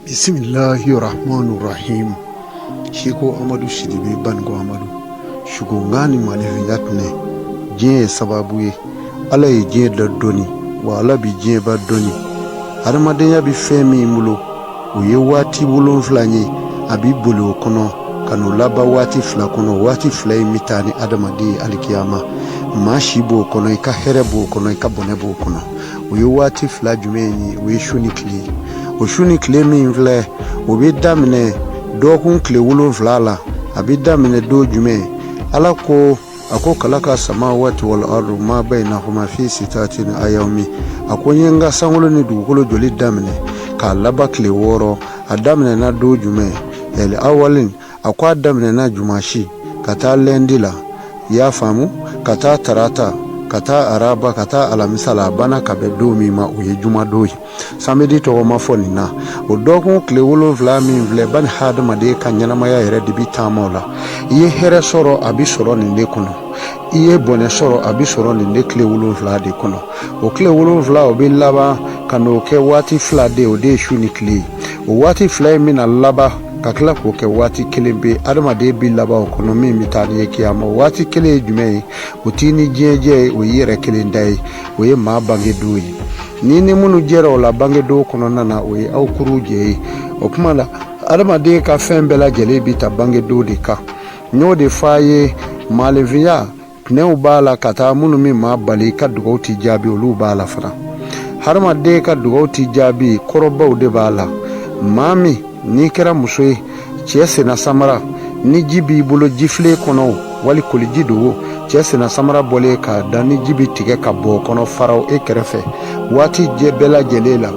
Bisimilahi rahmani rahim. Seko Amadu Sidibe Banikɔ Amadu sukonkan ni maaninfinya tɛnɛ. Diɲɛ ye sababu ye. Ala ye diɲɛ da dɔnni wa Ala bi diɲɛ ban dɔnni. Hadamadenya bi fɛn min bolo, o ye waati 7 ye. A bi boli o kɔnɔ ka n'o laban waati 2 kɔnɔ. Waati 2 in bɛ taa ni adamaden ye alikiyama. Maa si b'o kɔnɔ, i ka hɛrɛ b'o kɔnɔ, i ka bɔnɛ b'o kɔnɔ. O ye waati 2 jumɛn ye? O ye su ni tile ye. O su ni tile min filɛ, o bɛ daminɛ dɔgɔkun tile 7 la. A bɛ daminɛ don jumɛn? Ala ko, a ko kalaka samawati wal ardu ma bainahuma fi sitati ayami. A ko n ye n ka sankolo ni dugukolo jɔli daminɛ k'a laban tile 6. A daminɛna don jumɛn? Ɛli awalin. A ko a daminɛna jumasi ka taa lɛndi la, i y'a faamu, ka taa tarata, ka taa araba, ka taa alamisa la. A banna ka bɛn don min ma, o ye jumadon ye. Samedi tɔgɔ ma fɔ nin na. O dɔgɔkun tile 7 min filɛ, bani hadamaden ka ɲɛnamaya yɛrɛ de bi taama o la. I ye hɛrɛ sɔrɔ, a bi sɔrɔ nin de kɔnɔ. I ye bɔnɛ sɔrɔ, a bi sɔrɔ nin de tile 7 de kɔnɔ. O tile 7, o bɛ laban ka n'o kɛ waati 2 de, o de ye su ni tile ye. O waati 2 in bɛna laban ka tila k'o kɛ waati kelen bɛ adamaden bi laban o kɔnɔ, min bɛ taa ni ye kiyama. O waati kelen ye jumɛn ye? O t'i ni diɲɛ jɛ ye, o y'i yɛrɛ kelen da ye, o ye maa bangedon ye. Ni ni minnu jɛra o la bangedon kɔnɔna na, o ye aw kuru jɛ ye. O tuma la, adamaden ka fɛn bɛɛ lajɛlen bɛ ta bangedon de kan. N y'o de fɔ a ye, maaninfinya tɛnɛw b'a la ka taa minnu min maa bali i ka dugaw tɛ jaabi, olu b'a la fana. Hadamaden ka dugaw tɛ jaabi, kɔrɔbaw de b'a la. Maa min n'i kɛra muso ye, cɛ senna samara ni ji b'i bolo jifilen kɔnɔ wali koliji don o, cɛ senna samara bɔlen k'a da ni ji bɛ tigɛ ka bɔ kɔnɔ faraw e kɛrɛfɛ waati jɛ bɛɛ lajɛlen la,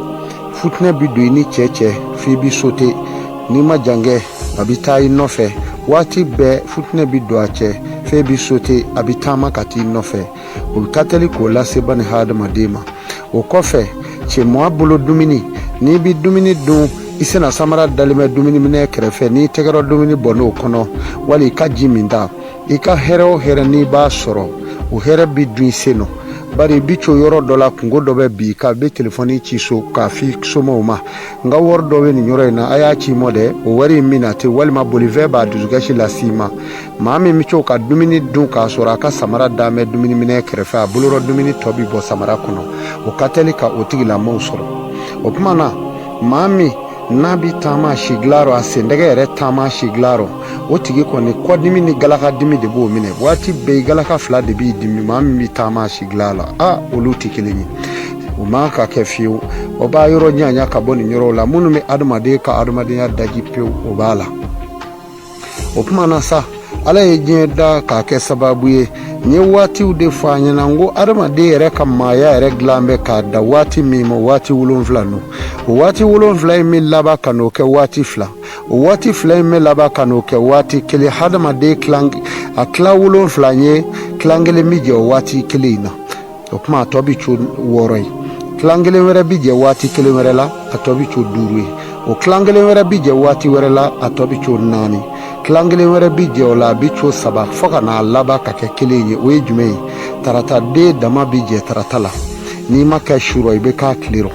futinɛ bɛ don i ni cɛ cɛ f'i bɛ sote. N'i ma jankɛ, a bɛ taa i nɔfɛ waati bɛɛ. Futinɛ bɛ don a cɛ f'e bɛ sote, a bɛ taama ka t'i nɔfɛ. O bɛ ka teli k'o lase bani hadamaden ma. O kɔfɛ, cɛmaa bolo dumuni, n'i bɛ dumuni dun, i senna samara dalen bɛ dumuniminɛ kɛrɛfɛ, n'i tɛgɛrɔ dumuni bɔ n'o kɔnɔ wali i ka ji min ta, i ka hɛrɛ o hɛrɛ n'i b'a sɔrɔ, o hɛrɛ bɛ dun i sen nɔ. Bari i bɛ co yɔrɔ dɔ la, kunko dɔ bɛ bi k'a bɛ telefɔni ci so k'a f'i somɔgɔw ma: n ka wari dɔ bɛ nin yɔrɔ in na, a y'a ci mɔ dɛ. O wari in min na ten, walima bolifɛn b'a dusukasi las'i ma. Maa min bɛ to ka dumuni dun k'a sɔrɔ a ka samara dalen bɛ dumuniminɛ kɛrɛfɛ, a bolorɔ dumuni tɔ bɛ bɔ samara kɔnɔ, o ka teli ka o tigilamɔgɔw sɔrɔ. O tuma na, maa min n'a bɛ taama sigilan rɔ, a sendɛgɛ yɛrɛ taama sigilan rɔ, o tigi kɔni kɔdimi ni galakadimi de b'o minɛ waati bɛɛ. I galaka 2 de b'i dimi. Maa min bɛ taama sigilan la, a olu tɛ kelen ye. O man ka kɛ fiyewu. O b'a yɔrɔ ɲaɲa ka bɔ nin yɔrɔw la minnu bɛ adamaden ka adamadenya daji pewu, o b'a la. O tuma na sa, Ala ye diɲɛ da k'a kɛ sababu ye. N ye waatiw de fɔ a ɲɛna. N ko adamaden yɛrɛ ka maaya yɛrɛ dilan bɛ k'a da waati min ma, waati 7 don. O waati 7 in bɛ laban ka n'o kɛ waati 2. O waati 2 in bɛ laban ka n'o kɛ waati kelen. Hadamaden tilan a tila 7 ye, tilan kelen bɛ jɛ o waati kelen in na. O tuma a tɔ bɛ co 6 ye. Tilan kelen wɛrɛ bɛ jɛ waati kelen wɛrɛ la, a tɔ bɛ co 5 ye. O tilan kelen wɛrɛ bɛ jɛ waati wɛrɛ la, a tɔ bɛ co 4. Tilan kelen wɛrɛ bɛ jɛ o la, a bɛ co 3, fo ka n'a laban ka kɛ kelen ye. O ye jumɛn ye? Tarata den dama bɛ jɛ tarata la, n'i ma kɛ su rɔ, i bɛ k'a tile rɔ.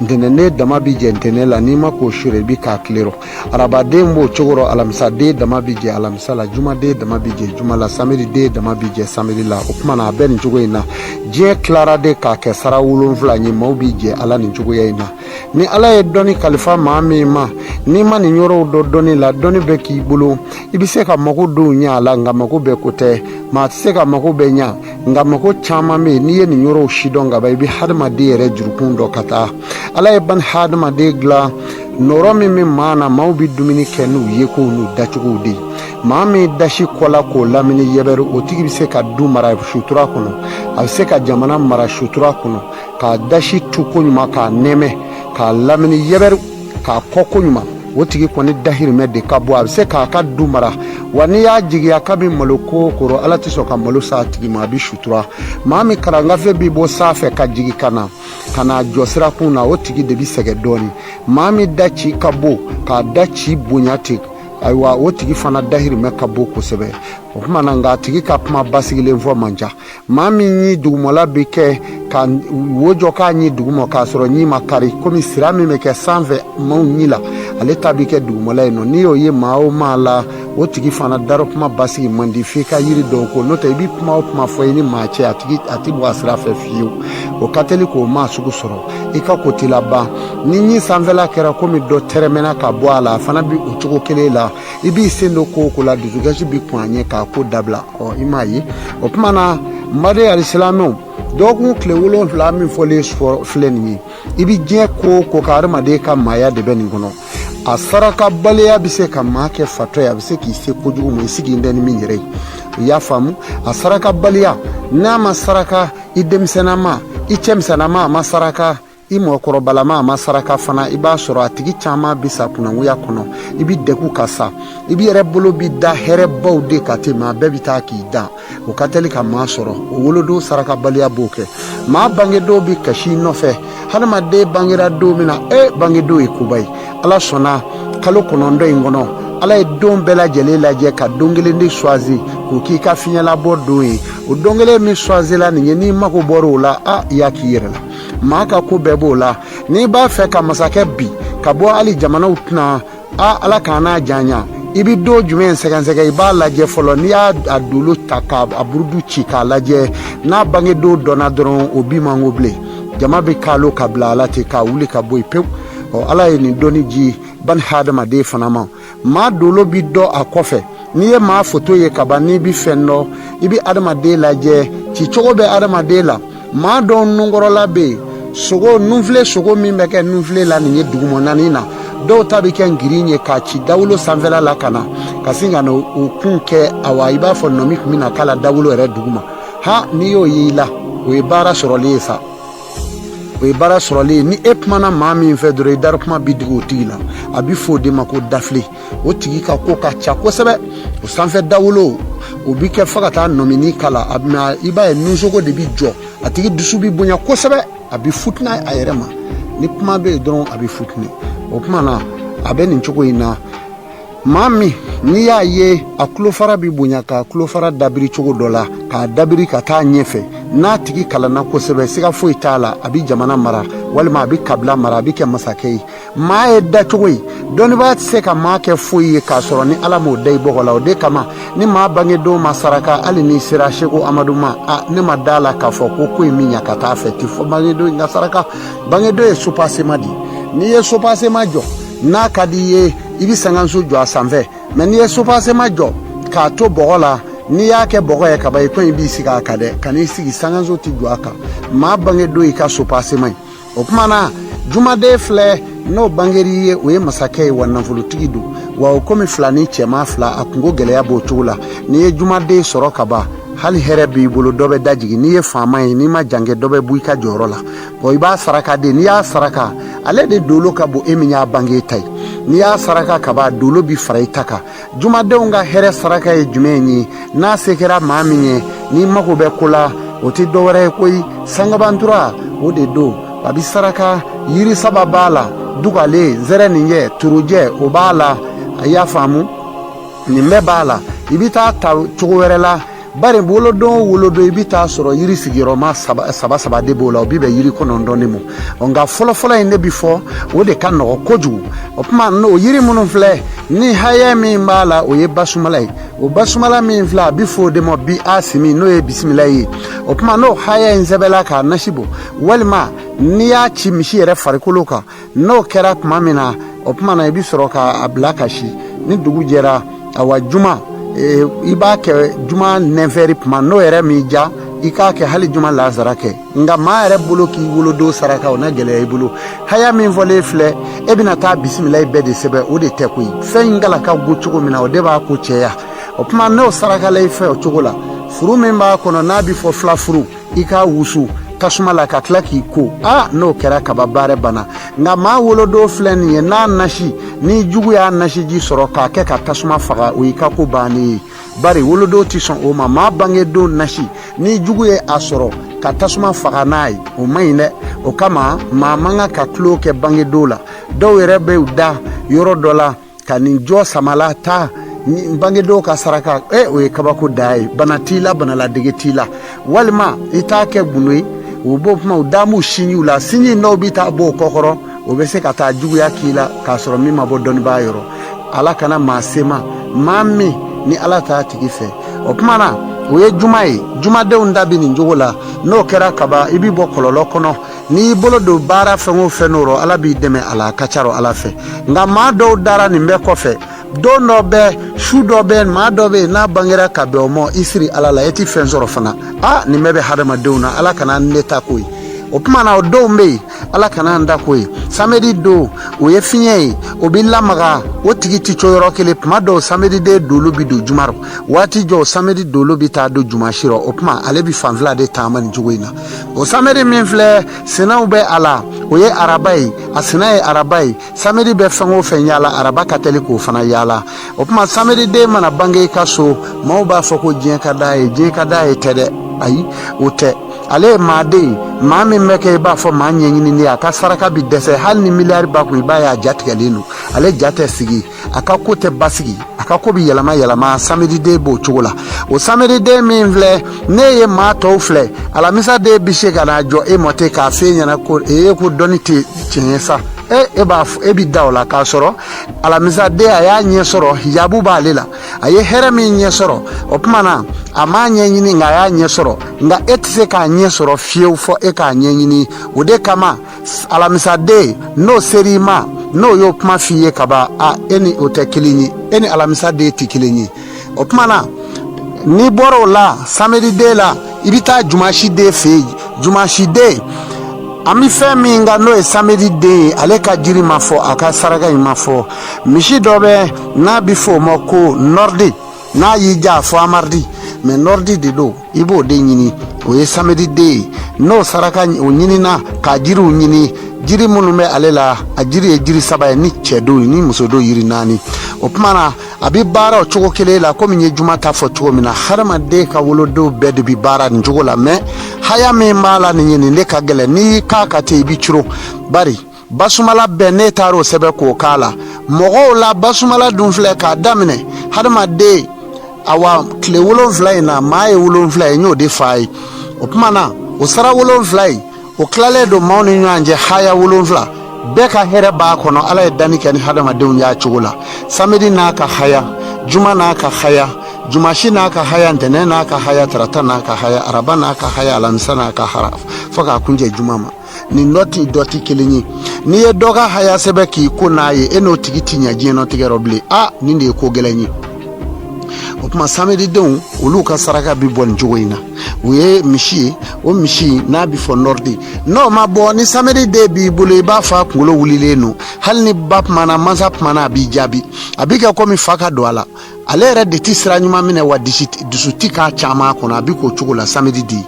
Ntɛnɛnden dama bɛ jɛ ntɛnɛn la, n'i ma k'o su rɔ, i bɛ k'a tile rɔ. Arabaden b'o cogo rɔ. Alamisaden dama bɛ jɛ alamisa la, jumaden dama bɛ jɛ juma la, samediden dama bɛ jɛ samedi la. O tuma na, a bɛ nin cogo in na. Diɲɛ tilara de k'a kɛ sara 7 ye. Maaw bɛ jɛ ala nin cogoya in na. Ni Ala ye dɔnni kalifa maa min ma, n'i ma nin yɔrɔw dɔn dɔnni la, dɔnni bɛ k'i bolo, i bɛ se ka mago dɔw ɲɛ a la, nka mago bɛɛ ko tɛ. Maa tɛ se ka mago bɛɛ ɲɛ, nka mago caman bɛ yen. N'i ye nin yɔrɔw sidɔn ka ban, i bɛ hadamaden yɛrɛ jurukun dɔn ka taa. Ala ye bani hadamaden dilan, nɔrɔ min bɛ maa na, maaw bɛ dumuni kɛ n'u yekow n'u dacogow de ye. Maa min dasi kɔla k'o lamini yɛbɛri, o tigi bɛ se ka du mara sutura kɔnɔ, a bɛ se ka jamana mara sutura kɔnɔ, k'a dasi tu ko ɲuman, k'a nɛmɛ, k'a lamini yɛbɛri, k'a kɔ ko ɲuman. O tigi kɔni dahirimɛ de ka bɔ, a bɛ se k'a ka du mara. Wa n'i y'a jigiya k'a bɛ malo ko kɔrɔ, Ala tɛ sɔn ka malo s'a tigi ma, a bɛ sutura. Maa min karangafe bɛ bɔ sanfɛ ka jigin ka na jɔ sirakun na, o tigi de bɛ sɛgɛn dɔɔnin. Maa min da ci ka bon, k'a da ci bonya ten, ayiwa, o tigi fana dahirimɛ ka bon kosɛbɛ. O tuma na, nka a tigi ka kuma basigilen fɔ man ca. Maa min ɲi dugumala bɛ kɛ ka wo jɔ k'a ɲi duguma k'a sɔrɔ ɲi ma kari, komi sira min bɛ kɛ sanfɛ maaw ɲi la, Ale ta bɛ kɛ dugumala ye nɔ. N'i y'o ye maa o maa la, o tigi fana darɔ kuma basigi man di f'i ka yiri dɔw ko, n'o tɛ i bɛ kuma o kuma fɔ i ni maa cɛ, a tigi a tɛ bɔ a sira fɛ fiyewu. O ka teli k'o maa sugu sɔrɔ, i ka ko t'i laban. Ni ɲin sanfɛla kɛra komi dɔ tɛrɛmɛna ka bɔ a la, a fana bɛ o cogo kelen la. I b'i sen don ko o ko la, dusukasi bɛ kun a ɲɛ k'a ko dabila. Ɔ, i m'a ye, o tuma na, n baden alisilamɛw, dɔgɔkun tile 7 min fɔlen filɛ nin ye, i bɛ diɲɛ ko o ko ka hadamaden ka maaya de bɛ nin kɔnɔ. A sarakabaliya bɛ se ka maa kɛ fatɔ ye, a bɛ se k'i se kojugu ma i sigi tɛ ni min yɛrɛ ye. I y'a faamu? A sarakabaliya, n'a ma saraka i denmisɛnnama, i cɛmisɛnnama, a ma saraka i mɔgɔkɔrɔbalama, a ma saraka fana, i b'a sɔrɔ a tigi caman bɛ sa kunnangoya kɔnɔ. I bɛ degun ka sa, i b'i yɛrɛ bolo bɛ da hɛrɛbaw de ka ten, maa bɛɛ bɛ taa k'i dan. O ka teli ka maa sɔrɔ. O wolodon sarakabaliya b'o kɛ. Maa bangedon bɛ kasi i nɔfɛ. Hadamaden bangera don min na, e bangedon ye koba ye. Ala sɔnna, kalo 9 in kɔnɔ, Ala ye don bɛɛ lajɛlen lajɛ ka don kelen de choisi k'o k'i ka fiɲɛlabɔ don ye. O don kelen min choisi la nin ye, n'i mago bɔra o la, a i y'a k'i yɛrɛ la. Maa ka ko bɛɛ b'o la. N'i b'a fɛ ka masakɛ bi ka bɔ hali jamanaw tɛna a Ala k'an n'a janya, i bɛ don jumɛn sɛgɛsɛgɛ? I b'a lajɛ fɔlɔ. N'i y'a a dolo ta k'a burudu ci k'a lajɛ, n'a bangedon dɔnna dɔrɔn, o bi man go bilen. Jama bɛ kalo ka bila ala ten k'a wuli ka bɔ yen pewu. Ɔ, Ala ye nin dɔnni ji bani hadamaden fana ma. Maa dolo bi dɔ a kɔfɛ. N'i ye maa foto ye kaban, n'i bi fɛn dɔn, i bi adamaden lajɛ cicogo bɛ adamaden la. Maa dɔw nunkɔrɔla bɛ yen, sogo nunfile, sogo min bɛ kɛ nunfile la nin ye dugumananin na, dɔw ta bɛ kɛ ngirin ye k'a ci dawolo sanfɛla la ka na ka sin ka na o kun kɛ. Awa, i b'a fɔ nɔmi tun bɛna k'a la dawolo yɛrɛ duguma. Ha, n'i y'o ye i la, o ye baara sɔrɔli ye sa, o ye baara sɔrɔli ye. Ni e kumana maa min fɛ dɔrɔn, i dari kuma bi digi o tigi la. A bɛ fɔ o de ma ko dafile. O tigi ka ko ka ca kosɛbɛ. O sanfɛ dawolo, o bi kɛ fo ka taa nɔmini kala a bɛna, i b'a ye nunsogo de bi jɔ. A tigi dusu bi bonya kosɛbɛ, a bi futinɛ a yɛrɛ ma. Ni kuma bɛ yen dɔrɔn, a bi futinɛ. O tuma na, a bɛ nin cogo in na. Maa min n'i y'a ye a tulofara bi bonya k'a tulofara dabiri cogo dɔ la, k'a dabiri ka taa ɲɛfɛ, n'a tigi kalanna kosɛbɛ, siga foyi t'a la, a bi jamana mara walima a bi kabila mara, a bi kɛ masakɛ ye. Maa ye dacogo ye, dɔnnibaa tɛ se ka maa kɛ foyi ye k'a sɔrɔ ni Ala m'o da i bɔgɔ la. O de kama, ni maa bangedon ma saraka, hali n'i sera Seko Amadu ma, a ne ma da la k'a fɔ ko ko in min ɲa ka taa fɛ ti fɔ bangedon in ka saraka. Bangedon ye sopasema de ye. N'i ye sopasema jɔ, n'a ka di i ye, i bɛ sankanso jɔ a sanfɛ. Mɛ n'i ye sopasema jɔ k'a to bɔgɔ la, n'i y'a kɛ bɔgɔ ye kaban, i ko in b'i sigi a kan dɛ. Ka n'i sigi, sankanso tɛ jɔ a kan. Maa bangedon y'i ka sopasema ye. O tuma na, jumaden filɛ, n'o bangeri ye, o ye masakɛ ye wa nafolotigi don wa. O komi fila ni cɛman fila, a kunko gɛlɛya b'o cogo la. N'i ye jumaden sɔrɔ ka ban, hali hɛrɛ b'i bolo, dɔ bɛ dajigin. N'i ye faama ye, n'i ma jange, dɔ bɛ bɔ i ka jɔyɔrɔ la. Bon, i b'a saraka de. N'i y'a saraka, ale de dolo ka bon e min y'a bange ta ye. N'i y'a saraka ka ban, dolo bi fara i ta kan. Jumadenw ka hɛrɛ saraka ye jumɛn ye? N'a se kɛra maa min ye, n'i mago bɛ ko la, o tɛ dɔwɛrɛ ye koyi, sangabantura o de don. A bɛ saraka yiri saba b'a la: dugalen, zɛrɛninjɛ, turujɛ, o b'a la. A y'a faamu, nin bɛɛ b'a la. I bɛ taa ta cogo wɛrɛ la, bari wolodon o wolodon, i bɛ taa sɔrɔ yiri sigiyɔrɔma saba saba de b'o la, o bɛ bɛn yiri 9 de ma. Nka fɔlɔfɔlɔ in de bɛ fɔ, o de ka nɔgɔ kojugu. O tuma, n'o yiri minnu filɛ ni haya min b'a la, o ye basumala ye. O basumala min filɛ, a bɛ fɔ o de ma bi asimi, n'o ye bisimila ye. O tuma, n'o haya in sɛbɛnla k'a nasi bɔ, walima n'i y'a ci misi yɛrɛ farikolo kan, n'o kɛra tuma min na, o tuma na, i bɛ sɔrɔ k'a bila ka si. Ni dugu jɛra, awa, juma i b'a kɛ juma nɛfɛri tuma, n'o yɛrɛ m'i ja, i k'a kɛ hali juma lazara kɛ. Nka maa yɛrɛ bolo k'i wolodon saraka, o na gɛlɛya i bolo. Haya min fɔlen filɛ, e bɛna taa bisimila bɛɛ de sɛbɛn, o de tɛ koyi. Fɛn in kala ka go cogo min na, o de b'a ko cɛya. O tuma, n'o sarakala i fɛ o cogo la, furu min b'a kɔnɔ, n'a bɛ fɔ fila furu, i k'a wusu tasuma la ka tila k'i ko. A n'o kɛra kaba, baara banna. Nka maa wolodon filɛ nin ye, n'a nasi ni jugu y'a nasiji sɔrɔ k'a kɛ ka tasuma faga, o y'i ka ko bannen ye, bari wolodon tɛ sɔn o ma. Maa bangedon nasi, ni jugu ye a sɔrɔ ka tasuma faga n'a ye, o man ɲi dɛ. O kama, maa man kan ka tulon kɛ bangedon la. Dɔw yɛrɛ bɛ u da yɔrɔ dɔ la ka nin jɔ samala ta bangedon ka saraka. E, o ye kabako da ye. Bana t'i la, banaladege t'i la, walima i t'a kɛ gundo ye. U b'o kuma, u damu sinjiw la, sinji dɔw bɛ taa bɔ o kɔkɔrɔ. O bɛ se ka taa juguya k'i la k'a sɔrɔ min ma bɔ dɔnnibaa yɔrɔ. Ala kana maa se ma, maa min ni Ala t'a tigi fɛ. O tuma na o ye juma ye. Jumadenw da bi nin cogo la. N'o kɛra kaban, i bɛ bɔ kɔlɔlɔ kɔnɔ. N'i y'i bolo don baara fɛn o fɛn n'o, Ala b'i dɛmɛ a la, a ka ca Ala fɛ. Nka maa dɔw dara nin bɛɛ kɔfɛ. Don dɔ bɛ, su dɔ bɛ, maa dɔ bɛ yen, n'a bangera ka bɛn o ma, i siri Ala la, e ti fɛn sɔrɔ fana. A nin bɛɛ bɛ hadamadenw na. Ala kana ne ta ko ye. O tuma na o denw bɛ yen, Ala kana an da ko ye. Samedi don, o ye fiɲɛ ye, o bɛ lamaga, o tigi ti co yɔrɔ kelen. Tuma dɔw samedi den dolo bɛ don juma rɔ, waati jɔw samedi dolo bɛ taa don jumasi rɔ. O tuma ale bɛ fan fila de taama nin cogo in na. O samedi min filɛ, sinaw bɛ a la, o ye araba ye, a sina ye araba ye. Samedi bɛ fɛn o fɛn yaala, araba ka teli k'o fana yaala. O tuma samedi den mana bange i ka so, maaw b'a fɔ ko diɲɛ ka d'a ye. Diɲɛ ka d'a ye tɛ dɛ, ayi, o tɛ. Ale ye maaden ye, maa min bɛ kɛ i b'a fɔ maa ɲɛɲininen, a ka saraka bi dɛsɛ. Hali ni miliyari b'a kun, i b'a ye a ja tigɛlen don. Ale ja tɛ sigi, a ka ko tɛ basigi, a ka ko bɛ yɛlɛma yɛlɛma. Samedi den b'o cogo la. O samedi den min filɛ, ne ye maa tɔw filɛ, alamisa den bɛ se ka n'a jɔ e mɔ ten k'a f'e ɲɛna ko ee, ko dɔnni tɛ tiɲɛ ye sa. E b'a fɔ, e bɛ da o la k'a sɔrɔ alamisa den a y'a ɲɛ sɔrɔ, hijabu b'ale la, a ye hɛrɛ min ɲɛ sɔrɔ, o tuma na a m'a ɲɛɲini, nka a y'a ɲɛ sɔrɔ. Nka e tɛ se k'a ɲɛ sɔrɔ fiyewu fɔ e k'a ɲɛɲini. O de kama alamisaden n'o ser'i ma, n'o y'o kuma f'i ye kaban, a e ni o tɛ kelen ye, e ni alamisaden tɛ kelen ye. O tuma na n'i bɔra o la, samedi den la, i bɛ taa jumasi den fɛ yen. Jumasi den, an bɛ fɛn min kan, n'o ye samedi den ye, ale ka jiri ma fɔ, a ka saraka in ma fɔ. Misi dɔ bɛ n'a bɛ fɔ o ma ko nɔridi, n'a y'i ja a fɔ amaridi, mais nɔridi de don, i b'o de ɲini. O ye samedi den ye. N'o saraka o ɲinina k'a jiriw ɲini, jiri minnu bɛ ale la, a jiri ye jiri 3 ye, ni cɛ don ni muso don, yiri 4. O tuma na a bɛ baara o cogo kelen la, komi n ye juma ta fɔ cogo min na. Hadamaden ka wolodenw bɛɛ de bɛ baara nin cogo la, mais haya min b'a la nin ye, nin de ka gɛlɛn. N'i k'a ka ten, i bɛ curo. Bari basumala bɛɛ, ne taara o sɛbɛn k'o k'a la mɔgɔw la. Basumala dun filɛ k'a daminɛ hadamaden, awa, tile 7 in na, maa ye 7 ye, n y'o de f'a ye. O tuma na o sara 7 in, o tilalen don maaw ni ɲɔgɔn cɛ haya 7, bɛɛ ka hɛrɛ b'a kɔnɔ. Ala ye danni kɛ ni hadamadenw y'a cogo la. Samedi n'a ka haya, juma n'a ka haya, jumasi n'a ka haya, ntɛnɛn n'a ka haya, tarata n'a ka haya, araba n'a ka haya, alamisa n'a ka haya, fo k'a kuncɛ juma ma. Nin dɔ ti dɔ ti kelen ye. N'i ye dɔ ka haya sɛbɛn k'i ko n'a ye, e n'o tigi ti ɲɛ diɲɛnatigɛ rɔ bilen. A nin de ye ko gɛlɛn ye. O tuma samedidenw, olu ka saraka bi bɔ nin cogo in na. O ye misi ye, o misi n'a bɛ fɔ nɔridi. N'o ma bɔ, ni samedi den b'i bolo, i b'a fɔ a kunkolo wulilen don. Hali ni ba kumana, mansa kumana, a b'i jaabi, a b'i kɛ komi fa ka don a la. Ale yɛrɛ de ti sira ɲuman minɛ, wa dusu ti k'a caman kɔnɔ. A bɛ k'o cogo la samedi di.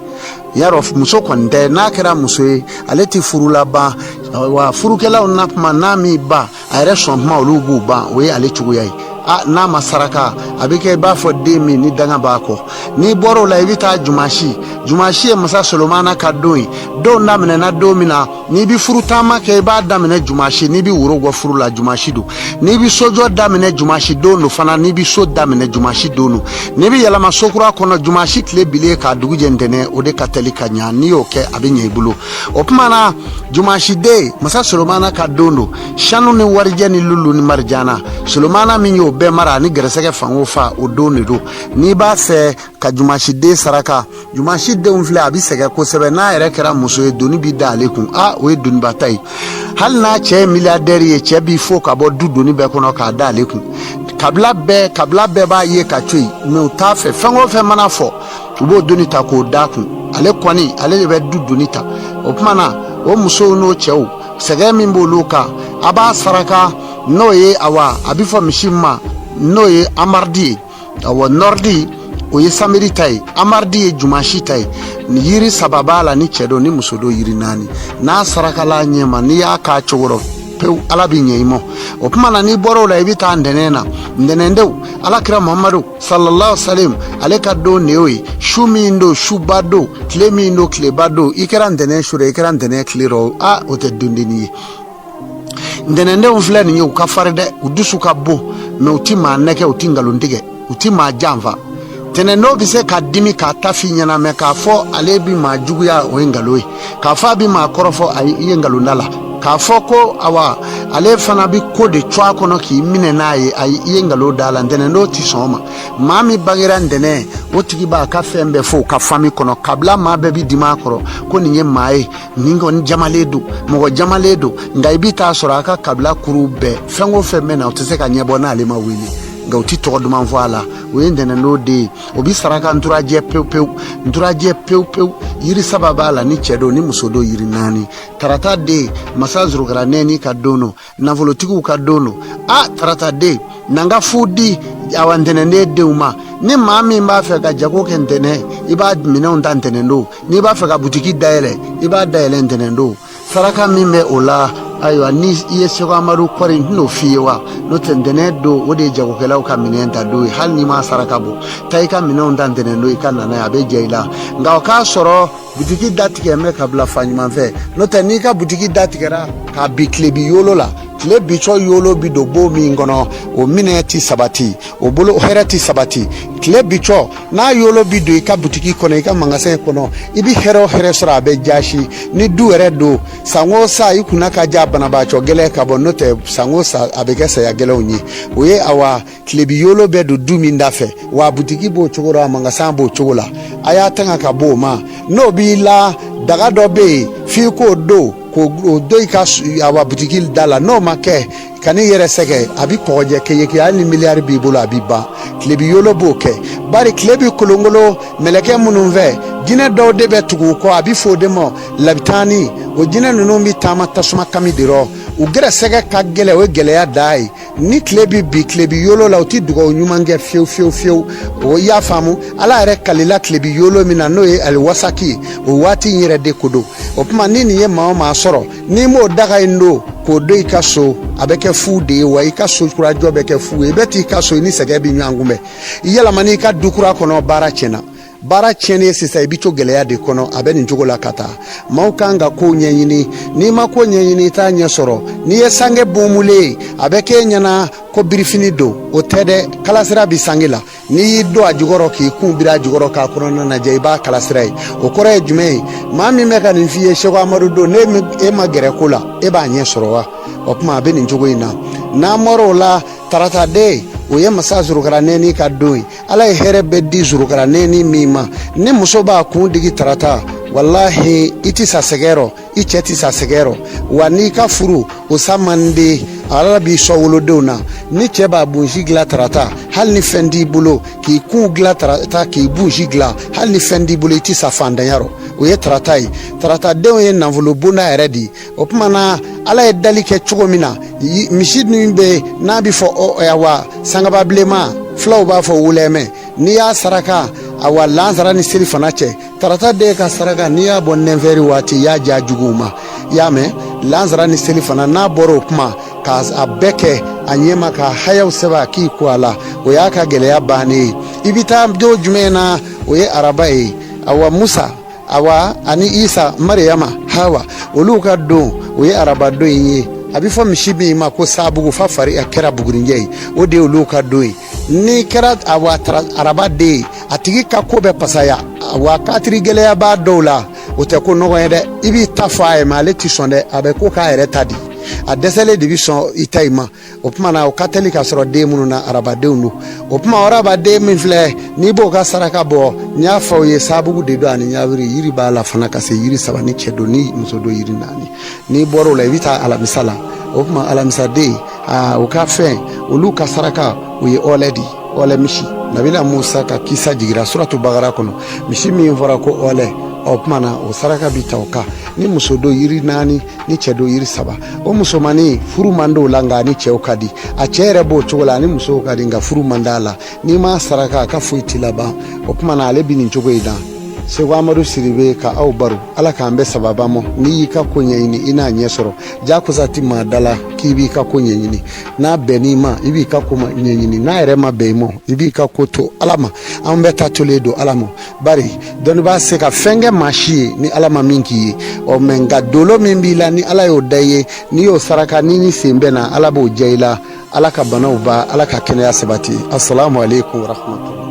Yarɔ, muso kɔni tɛ. N'a kɛra muso ye, ale ti furu laban, wa furukɛlaw na kuma n'a m'i ban, a yɛrɛ sɔn kuma, olu b'u ban. O ye ale cogoya ye. A n'a ma saraka, a bɛ kɛ i b'a fɔ den min ni danga b'a kɔ. N'i bɔra o la, i bɛ taa jumasi. Jumasi ye masa Solomana ka don ye. Don daminɛna don min na, n'i bɛ furu taama kɛ, i b'a daminɛ jumasi. N'i bɛ woro bɔ furu la, jumasi don. N'i bɛ sojɔ daminɛ, jumasi don don fana. N'i bɛ so daminɛ, jumasi don don. N'i bɛ yɛlɛma so kura kɔnɔ, jumasi tile bilen k'a dugu jɛ ntɛnɛn, o de ka teli ka ɲa. N'i y'o kɛ, a bɛ ɲɛ i bolo. O tuma na jumasi den, masa Solomana ka don don. Sanu ni warijɛ ni lulu ni marijana, Solomana min y'o bɛɛ mara ani gɛrɛsɛgɛ fan o fa, o don de don. N'i b'a fɛ ka jumasi den saraka, jumasi denw filɛ, a bɛ sɛgɛn kosɛbɛ. N'a yɛrɛ kɛra muso ye, doni bɛ da ale kun. A o ye donibata ye. Hali n'a cɛ ye miliyardɛri ye, cɛ b'i fo ka bɔ du doni bɛɛ kɔnɔ k'a da ale kun. Kabila bɛɛ b'a ye ka to yen, mais u t'a fɛ. Fɛn o fɛn mana fɔ, u b'o doni ta k'o d'a kun. Ale kɔni, ale de bɛ du doni ta. O tuma na o musow n'o cɛw, sɛgɛn min b'olu kan, a b'a saraka, n'o ye, awa, a bɛ fɔ misi ma, n'o ye amaridi ye. Awa, nɔridi, o ye samedi ta ye, amaridi ye jumasi ta ye. Ni yiri 3 b'a la, ni cɛ don ni muso don, yiri 4. N'a sarakala ɲɛma, n'i y'a k'a cogo rɔ pewu, Ala bɛ ɲɛ i ma. O tuma na n'i bɔra o la, i bɛ taa ntɛnɛn na. Ntɛnɛndenw, Ala kira Muhamadu sallallahu salim, ale ka don de y'o ye. Su min don, suba don, tile min don, tileba don. I kɛra ntɛnɛn su rɔ, i kɛra ntɛnɛn tile rɔ, a o tɛ dondennin ye. Ntɛnɛndenw filɛ nin ye, u ka farin dɛ, u dusu ka bon, mais u ti maa nɛgɛ, u ti nkalon tigɛ, u ti maa janfa. Ntɛnɛndenw bɛ se ka dimi k'a ta f'i ɲɛna, mais k'a fɔ ale bɛ maa juguya, o ye nkalon ye. K'a fɔ a bɛ maa kɔrɔfɔ, ayi, i ye nkalon da la. K'a fɔ ko awa ale fana bɛ ko de cɔ a kɔnɔ k'i minɛ n'a ye, ayi, i ye nkalon da a la. Ntɛnɛn don tɛ sɔn o ma. Maa min bangera ntɛnɛn, o tigi b'a ka fɛn bɛɛ fɔ o ka fami kɔnɔ. Kabila maa bɛɛ bɛ dimi a kɔrɔ ko nin ye maa ye, nin kɔni jamalen don, mɔgɔ jamalen don. Nka i bɛ taa sɔrɔ a ka kabila kuru bɛɛ, fɛn o fɛn bɛ na, o tɛ se ka ɲɛbɔ n'ale ma wele, nka u tɛ tɔgɔ duman fɔ a la. O ye ntɛnɛndon den ye. O bɛ saraka nturajɛ pewu pewu, nturajɛ pewu pewu. Yiri saba b'a la ni cɛ don, ni muso don yiri naani. Tarata den, masa Zurukaranɛni ka don don, nafolotigiw ka don don. A tarata den na n ka fu di awa ntɛnɛnden denw ma. Ni maa min b'a fɛ ka jago kɛ ntɛnɛn, i b'a minɛnw ta ntɛnɛn don. N'i b'a fɛ ka butiki dayɛlɛ, i b'a dayɛlɛ ntɛnɛn don. Saraka min bɛ o la, ayiwa, ni i ye Seko Amadu kɔri, n tɛn'o f'i ye wa? N'o tɛ, ntɛnɛn don, o de ye jagokɛlaw ka minɛn ta don ye. Hali n'i ma saraka bɔ, taa i ka minɛnw ta ntɛnɛn don, i ka na n'a ye, a bɛ diya i la. Nka o k'a sɔrɔ butiki da tigɛ bɛ ka bila fan ɲuman fɛ. N'o tɛ, n'i ka butiki da tigɛra k'a bi tilebi yolo la, tile bicɔ yolo bi don bon min kɔnɔ, o minɛ ti sabati, o bolo hɛrɛ ti sabati. Tile bicɔ n'a yolo bi don i ka butiki kɔnɔ, i ka magasin kɔnɔ, i bi hɛrɛ o hɛrɛ sɔrɔ, a bɛ jasi. Ni du yɛrɛ don, san o san i kunna ka ja banabaacɔ gɛlɛn ka bɔ. N'o tɛ, san o san a bɛ kɛ saya gɛlɛnw ye. O ye awa tilebi yolo bɛ don du min da fɛ, wa butiki b'o cogo la, magasin b'o cogo la. A y'a tanga ka bɔ o ma. N'o b'i la, daga dɔ bɛ yen f'i k'o don, k'o don i ka awa butiki da la. N'o ma kɛ, kan'i yɛrɛ sɛgɛn, a bɛ kɔgɔjɛ keyeke. Hali ni miliyari b'i bolo, a bɛ ban. Tilebi yolo b'o kɛ, bari tile bɛ kolonkolon mɛlɛkɛ minnu fɛ, jinɛ dɔw de bɛ tugu u kɔ, a bɛ fɔ o de ma labitani. O jinɛ ninnu bɛ taama tasuma kami de rɔ. U gɛrɛsɛgɛ ka gɛlɛn, o ye gɛlɛya dan ye. Ni tile bɛ bi tilebi yolo la, u tɛ dugawu ɲuman kɛ fiyewu fiyewu fiyewu. O y'a faamu, Ala yɛrɛ kalila tilebi yolo min na, n'o ye aliwasaki ye, o waati in yɛrɛ de ko don. O tuma, ni nin ye maa o maa sɔrɔ, n'i m'o daga in don k'o don i ka so, a bɛ kɛ fu de ye, wa i ka so kurajɔ bɛ kɛ fu ye. I bɛ t'i ka so, i ni sɛgɛn bɛ ɲɔgɔn kunbɛn. I yɛlɛma n'i ka du kura kɔnɔ, baara tiɲɛna. Baara tiɲɛnen sisan, i bɛ to gɛlɛya de kɔnɔ. A bɛ nin cogo la ka taa. Maaw kan ka kow ɲɛɲini. N'i ma ko ɲɛɲini, i t'a ɲɛ sɔrɔ. N'i ye sange bonmulen ye, a bɛ k'e ɲɛna ko birifini don. O tɛ dɛ, kalasira bɛ sange la. N'i y'i don a jukɔrɔ, k'i kun biri a jukɔrɔ, k'a kɔnɔna lajɛ, i b'a kalasira ye. O kɔrɔ ye jumɛn ye? Maa min bɛ ka nin f'i ye, Seko Amadu don, ne e ma gɛrɛ ko la, e b'a ɲɛ sɔrɔ wa? O tuma, a bɛ nin cogo in na. N'an bɔra o la, tarataden, o ye masa Zurukaranɛni ka don ye. Ala ye hɛrɛ bɛɛ di Zurukaranɛni min ma, ni muso b'a kun digi tarata, walahi, i tɛ sa sɛgɛn rɔ, i cɛ tɛ sa sɛgɛn rɔ. Wa n'i ka furu o sa man di, Ala b'i sɔn wolodenw na. Ni cɛ b'a bunsi dilan tarata, hali ni fɛn t'i bolo, k'i kun dilan tarata, k'i bunsi dilan, hali ni fɛn t'i bolo, i tɛ sa fantanya rɔ. O ye tarata ye. Taratadenw ye nafolo bonda yɛrɛ de ye. O tuma na, Ala ye dali kɛ cogo min na, misi min bɛ n'a bɛ fɔ awa sangaba bilenman, fulaw b'a fɔ wulɛmɛ, n'i y'a saraka awa lansara ni seli fana cɛ, tarata den ka saraka, n'i y'a bɔ nɛnfɛri waati, i y'a diya juguw ma. I y'a mɛn, lansara ni seli fana n'a bɔra, o kuma k'a a bɛɛ kɛ a ɲɛma, ka hayaw sɛbɛn a k'i ko a la, o y'a ka gɛlɛya bannen ye. I bɛ taa don jumɛn na? O ye araba ye. Awa Musa awa ani Isa, Mariyama, Hawa, olu ka don, o ye araba don in ye. A bɛ fɔ misi min ma ko sabugu fa fari a kɛra bugurinjɛ ye, o de ye olu ka don ye. N'i kɛra awa araba den ye, a tigi ka ko bɛ pasaya. Wa katiri gɛlɛya b'a dɔw la, o tɛ ko nɔgɔ ye dɛ. I b'i ta fɔ a ye, mais ale tɛ sɔn dɛ. A bɛ ko k'a yɛrɛ ta di, a dɛsɛlen de bɛ sɔn i ta in ma. O tuma na, o ka teli ka sɔrɔ den minnu na, arabadenw don. O tuma, arabaden min filɛ, n'i b'o ka saraka bɔ, n y'a fɔ aw ye, sabugu de don ani ɲawiri. Yiri b'a la fana ka se yiri saba, ni cɛ don, ni muso don, yiri naani. N'i bɔra o la, i bɛ taa alamisa la. O tuma, alamisaden aa, o ka fɛn, olu ka saraka, o ye ɔlɛ de ye, ɔlɛ misi. Nabila Musa ka kisa jigira suratu Bagara kɔnɔ, misi min fɔra ko ɔlɛ. O tuma na, o saraka bi ta o kan. Ni muso don, yiri naani, ni cɛ don, yiri saba. O musomannin furu man d'o la, nka ni cɛw ka di. A cɛ yɛrɛ b'o cogo la, ani musow ka di, nka furu man d'a la. N'i m'a saraka, a ka foyi t'i laban. O tuma na, ale bi nin cogo in na. Seko Amadu Sidibe ka aw baro. Ala k'an bɛɛ sababa mɔ. N'i y'i ka ko ɲɛɲini, i n'a ɲɛ sɔrɔ. Jakosa ti maa da la k'i b'i ka ko ɲɛɲini. N'a bɛnn'i ma, i b'i ka ko ɲɛɲini. N'a yɛrɛ ma bɛn i ma, i b'i ka ko to Ala ma. An bɛɛ ta tolen don Ala ma, bari dɔnni b'a se ka fɛn kɛ maa si ye ni Ala ma min k'i ye. Ɔ mɛ, nka dolo min b'i la, ni Ala y'o da i ye, n'i y'o saraka, ni ni sen bɛnna, Ala b'o diya i la. Ala ka banaw ban, Ala ka kɛnɛya sabati. Asalamu aleykum warahmatulah.